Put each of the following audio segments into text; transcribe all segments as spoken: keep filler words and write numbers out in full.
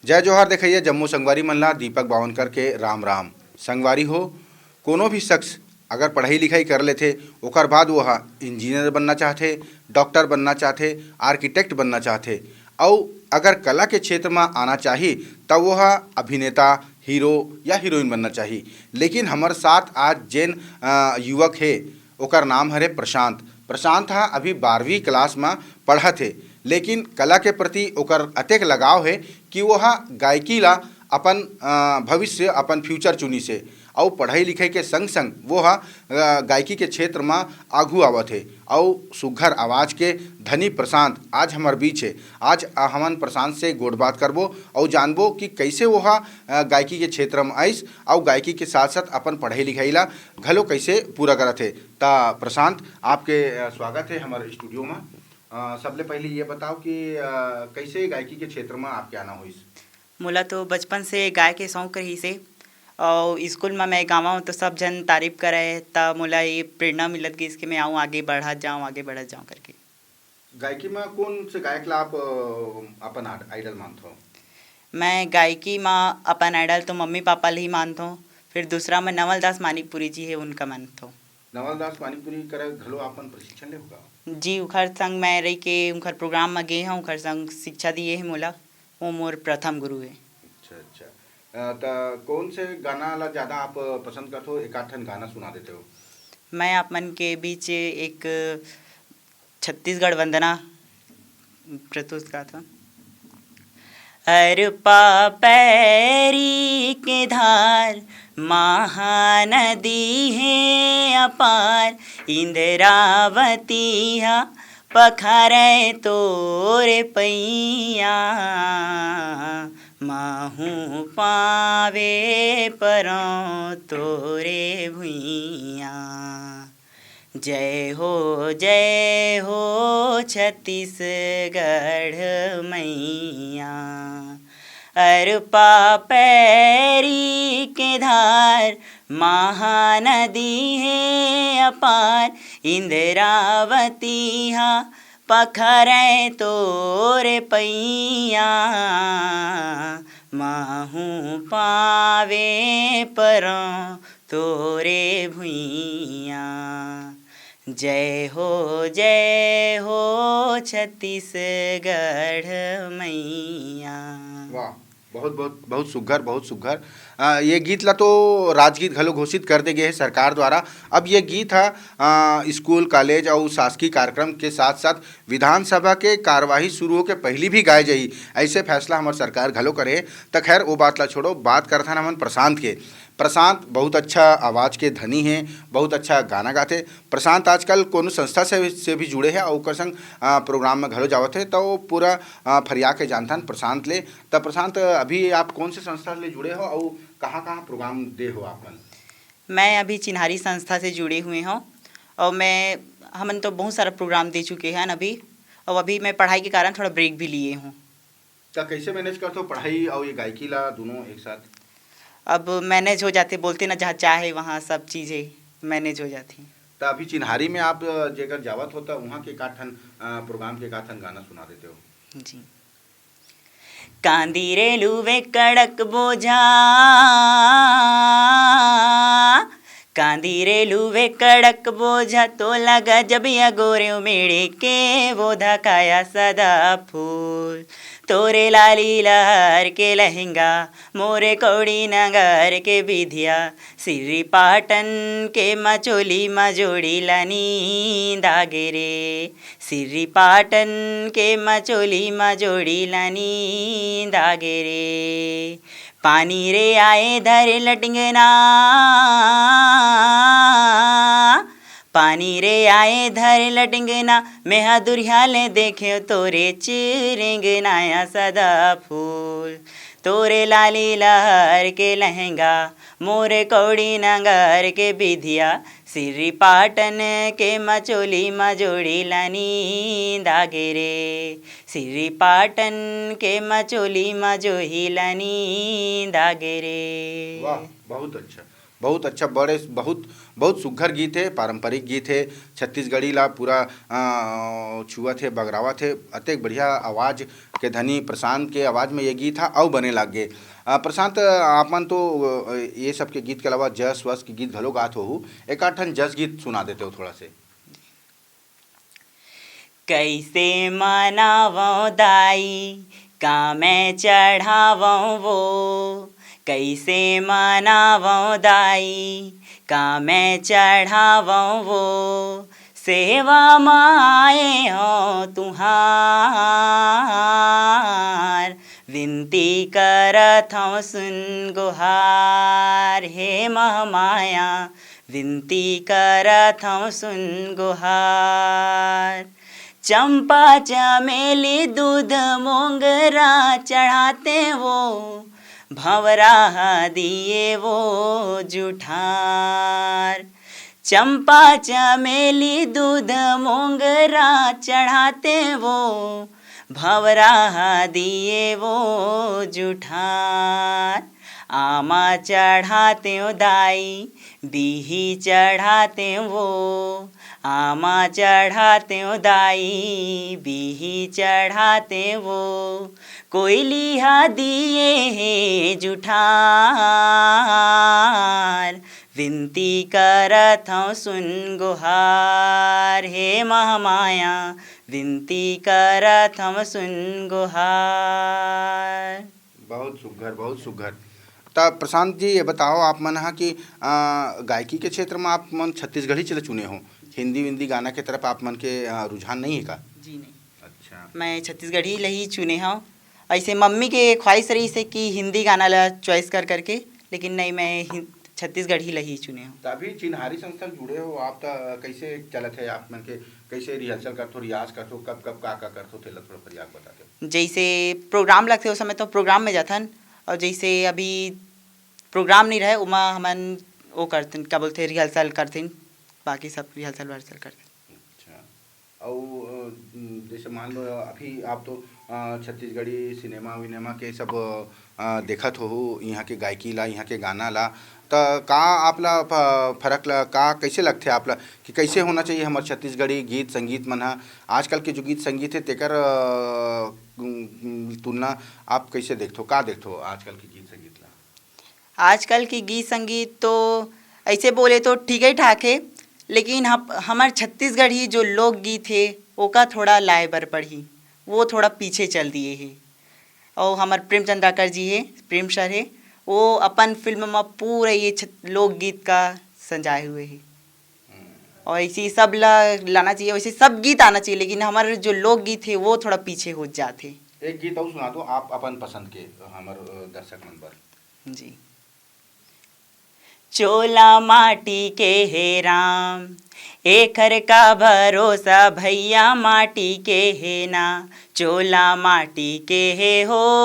जय जोहार देखइया जम्मो संगवारी मन ला दीपक बावनकर के राम राम। संगवारी हो, कोनो भी शख्स अगर पढ़ाई लिखाई कर लेथे, ओकर बाद वो ह इंजीनियर बनना चाहथे, डॉक्टर बनना चाहथे, आर्किटेक्ट बनना चाहथे, अउ अगर कला के क्षेत्र म आना चाही, त वो ह अभिनेता, हीरो या हीरोइन बनना चाही। लेकिन हमर साथ आज जेन, अ, युवक हे, ओकर नाम हरे प्रशांत। प्रशांत ह अभी बारहवीं क्लास म पढ़त हे, लेकिन कला के प्रति ओकर अतेक लगाव हे कि वो ह गायकी ला अपन, अ, भविष्य, अपन फ्यूचर चुनिस हे। अउ पढ़ई लिखई के संग-संग वो ह, अ, गायकी के क्षेत्र म आघू आवत हे अउ सुघ्घर आवाज के धनी प्रशांत आज हमर बीच हे। आज, अ, हमन प्रशांत से गोठ बात करबो अउ जानबो कि कइसे वो ह, अ, गायकी के क्षेत्र म आइस अउ गायकी के साथ-साथ अपन पढ़ई लिखई ला घलो कइसे पूरा करत हे। त प्रशांत, आपके, अ, स्वागत हे हमर स्टूडियो म। अ, सबले पहले ये बताओ कि, अ, कइसे गायकी के क्षेत्र म आपके आना होइस? मोला तो बचपन से गाय के शौक रहिस हे, अउ स्कूल म मैं गावंव तो सब झन तारीफ करय, त मोला ये प्रेरणा मिलत गिस कि मैं आऊँ, आगे बढ़त जाऊँ, आगे बढ़त जाऊँ करके। गायकी म कौन से गायक ला आप, अ, अपन आड-, आइडल मानथो? मैं गायकी म अपन आइडल तो मम्मी पापा ल ही मानथों, फिर दूसरा मैं नवल दास मानिकपुरी जी हे, उनका मानथों। नवल दास मानिकपुरी करा घलो आप मन प्रशिक्षण ले होगा? जी, उखर संग मैं रहि के उखर प्रोग्राम म गे हंव, उखर संग शिक्षा दिए हे मोला, वो मोर प्रथम गुरु हे। अच्छा, अच्छा। अ, त कौन से गाना ला ज्यादा आप पसंद करथो? एक आध ठन गाना सुना देते हो। मैं आप मन के बीच एक छत्तीसगढ़ वंदना प्रस्तुत करत हंव। अरपा पैरी के धार महानदी हे अपार, इंद्रावती हा पखारे तोरे पैया, महूँ पावे परौं तोरे भुइयाँ। जय हो, जय हो छत्तीसगढ़ मैया। अरपा पैरी के धार महानदी हे अपार, इंद्रावती हा पखरे तोरे पैया, महूँ पावे परौं तोरे भुइयाँ। जय हो, जय हो छत्तीसगढ़ मैया। वाह, बहुत, बहुत, बहुत सुघर, बहुत सुघर। अ, ये गीत ला तो राजगीत घलो घोषित कर दे गे हे सरकार द्वारा। अब ये गीत ह, अ, स्कूल, कॉलेज अउ शासकीय कार्यक्रम के साथ-साथ विधानसभा के कार्यवाही शुरू होके पहिली भी गाए जाही, ऐसे फैसला हमर सरकार घलो करे हे। त खैर, वो बात ला छोड़ो, बात करथन हमन प्रशांत के। प्रशांत बहुत अच्छा आवाज के धनी हे, बहुत अच्छा गाना गाथे। प्रशांत आजकल कोनो संस्था से, से भी जुड़े हे अउ ओकर संग, अ, प्रोग्राम में घलो जावत हे, त वो पूरा, अ, फरिया के जानथन प्रशांत ले। त प्रशांत, अभी आप कौन से संस्था ले जुड़े हो अउ कहाँ-कहाँ प्रोग्राम दे हो आप मन? मैं अभी चिन्हारी संस्था से जुड़े हुए हूँ और मैं, हमन तो बहुत सारा प्रोग्राम दे चुके हैं अभी, और अभी मैं पढ़ाई के कारण थोड़ा ब्रेक भी लिए हूँ। त कैसे मैनेज करथो पढ़ाई अउ ये गायकी ला दोनों एक साथ? अब मैनेज हो जाथे, बोलथे ना, जहाँ चाहे वहाँ सब चीज़ें मैनेज हो जाथे। त अभी चिन्हारी में आप, अ, जेकर जावत हो, त उहाँ के का ठन, अ, प्रोग्राम के का ठन गाना सुना देते हो? जी। कांदी रे लुवे कड़क बोझा, कांदी रे लुवे कड़क बोझा, तोला गजब अगोरे उमेड़े के बोधा काया सदा फूल। तोरे लाली लहर के लहंगा, मोरे कौड़ी नगर के बिधिया, सिर्री पाटन के मचोली मजोड़ी ला नींद आगे रे। सिर्री पाटन के मचोली मजोड़ी ला नींद आगे रे। पानी रे आए धरे लटिंगना, पानी रे आए धरे लटिंगना, मेहा दुरिहा ले देखेव तोरे चिरिंगनाया सदा फूल। तोरे लाली लहर के लहंगा, मोरे कौड़ी नगर के बिधिया, सिर्री पाटन के मचोली मजोड़ी ला नींद आगे रे। सिर्री पाटन के मचोली मजोही ला नींद आगे रे। वाह, बहुत अच्छा, बहुत अच्छा, बड़े, बहुत, बहुत सुघर गीत हे, पारंपरिक गीत हे, छत्तीसगढ़ी ला पूरा, अ, छुअत हे, बगरावत हे, अतेक बढ़िया आवाज के धनी प्रशांत के आवाज में ये गीत हा अउ बने लाग गे। अ, प्रशांत, आप मन तो, अ, ये सब के गीत के अलावा जस वस के गीत घलो गात होहू, एक आध ठन जस गीत सुना देते हो थोड़ा से। कैसे मनावं दाई, का मैं चढ़ावं वो, कैसे मनावं दाई, का मैं चढ़ावं वो, सेवा म आए हंव तुहार, विनती करत हंव सुन गोहार, हे महमाया, विनती करत हंव सुन गोहार। चंपा चमेली दूध मोंगरा चढ़ाते वो, भंवरा ह दिए वो जुठार। चंपा चमेली दूध मोंगरा चढ़ाते वो, भंवरा ह दिए वो जुठार। आमा चढ़ाते दाई, बिही चढ़ाते वो, आमा चढ़ाते दाई, बिही चढ़ाते वो, कोइली ह दिए हे जुठार। विनती करत हंव सुन गोहार, हे महमाया, विनती करत हंव सुन गोहार। बहुत सुघर, बहुत सुघर। त प्रशांत जी, ये बताओ आप मन ह कि, अ, गायकी के क्षेत्र म आप मन छत्तीसगढ़ी चले चुने हो, हिंदी विंदी गाना के तरफ आप मन के, अ, रुझान नहीं है का? जी नहीं। अच्छा। मैं छत्तीसगढ़ी ल ही चुने हंव। ऐसे मम्मी के ख्वाहिश रहिस हे कि हिंदी गाना ला choice कर करके, लेकिन नहीं, मैं हिं-, छत्तीसगढ़ी ल ही चुने हंव। त अभी चिन्हारी संस्था से जुड़े हो आप, त कैसे चलत है आप मन के, कैसे rehearsal करथो, रियाज करथो, कब कब का का करथो, तेला थोड़ा परिया के बता दो। जैसे program लगथे, उस समय तो program में जाथन, और जैसे अभी program नहीं रहे, उमा हमन वो करथन, क्या बोलथे, rehearsal करथन, बाकी सब rehearsal वहर्सल करथन। अच्छा। अउ, अ, जैसे मान लो, अभी आप तो, अ, छत्तीसगढ़ी सिनेमा विनेमा के सब, अ, देखत होहू, इहाँ के गायकी ला, इहाँ के गाना ला, त का आप ला फ-, फरक ला, का, कैसे लगथे आप ला कि कैसे होना चाहिए हमर छत्तीसगढ़ी गीत संगीत मन ह? आजकल के जो गीत संगीत हे, तेकर, अ, तुलना आप कैसे देखथो, का देखथो आजकल के गीत संगीत ला? आजकल के गीत संगीत तो ऐसे बोले तो ठीके ठाक हे, लेकिन हम, हमर छत्तीसगढ़ी जो लोकगीत हे, ओका थोड़ा लाए बर पड़ही, वो थोड़ा पीछे चल दिए हे। अउ हमर प्रेम चंद्राकर जी हे, प्रेम सर हे, वो अपन फिल्म म पूरा ये छ-, लोकगीत का सजाए हुए हे। अउ ऐसे ही सब ला लाना चाहिए, वैसे सब गीत आना चाहिए, लेकिन हमर जो लोकगीत हे, वो थोड़ा पीछे हो जात हे। एक गीत अउ सुना दो आप अपन पसंद के, हमर, अ, दर्शक मन बर। जी। चोला माटी के हे राम, एखर का भरोसा भैया माटी के हे ना, चोला माटी के हे हो।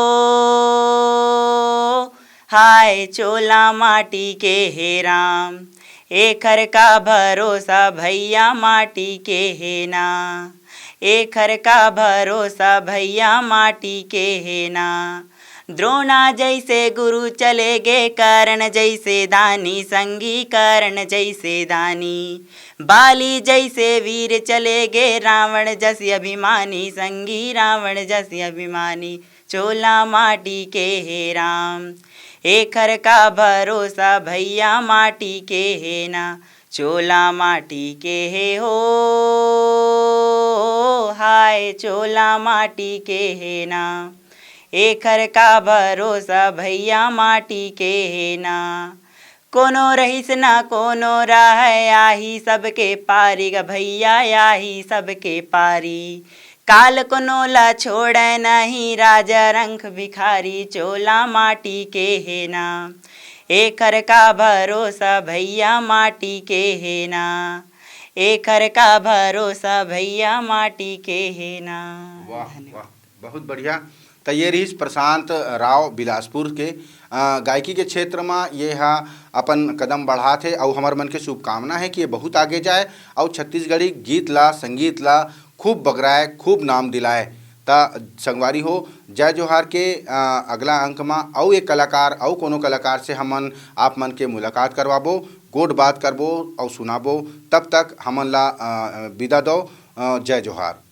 हाय चोला माटी के हे राम, एखर का भरोसा भैया माटी के हे ना, एखर का भरोसा भैया माटी के हे ना। द्रोणा जैसे गुरु चले गे, कर्ण जैसे दानी संगी, कर्ण जैसे दानी। बाली जैसे वीर चले गे, रावण जस अभिमानी संगी, रावण जस अभिमानी। चोला माटी के हे राम, एखर का भरोसा भैया माटी के हे ना। चोला माटी के हे हो, हाय चोला माटी के हे ना। एखर का भरोसा भैया माटी के हे ना। कोनो रहिस ना कोनो रहय, आही सबके पारी ग भैया, आही सबके पारी। काल कोनो ला छोड़े नहीं, राजा रंक भिखारी, चोला माटी के हे ना। एखर का भरोसा भैया माटी के हे ना, एखर का भरोसा भैया माटी के हे ना। वाह, धन्यवाद। वाह, बहुत बढ़िया। त ये रहिस प्रशांत राव बिलासपुर के, अ, गायकी के क्षेत्र म ये ह अपन कदम बढ़ात हे अउ हमर मन के शुभकामना हे कि ये बहुत आगे जाए अउ छत्तीसगढ़ी गीत ला, संगीत ला खूब बगराए, खूब नाम दिलाए। त संगवारी हो, जय जोहार के, अ, अगला अंक म अउ एक कलाकार, अउ कोनो कलाकार से हमन आप मन के मुलाकात करवाबो, गोठ बात करबो अउ सुनाबो। तब तक हमन ला, अ, विदा दो। अ, जय जोहार।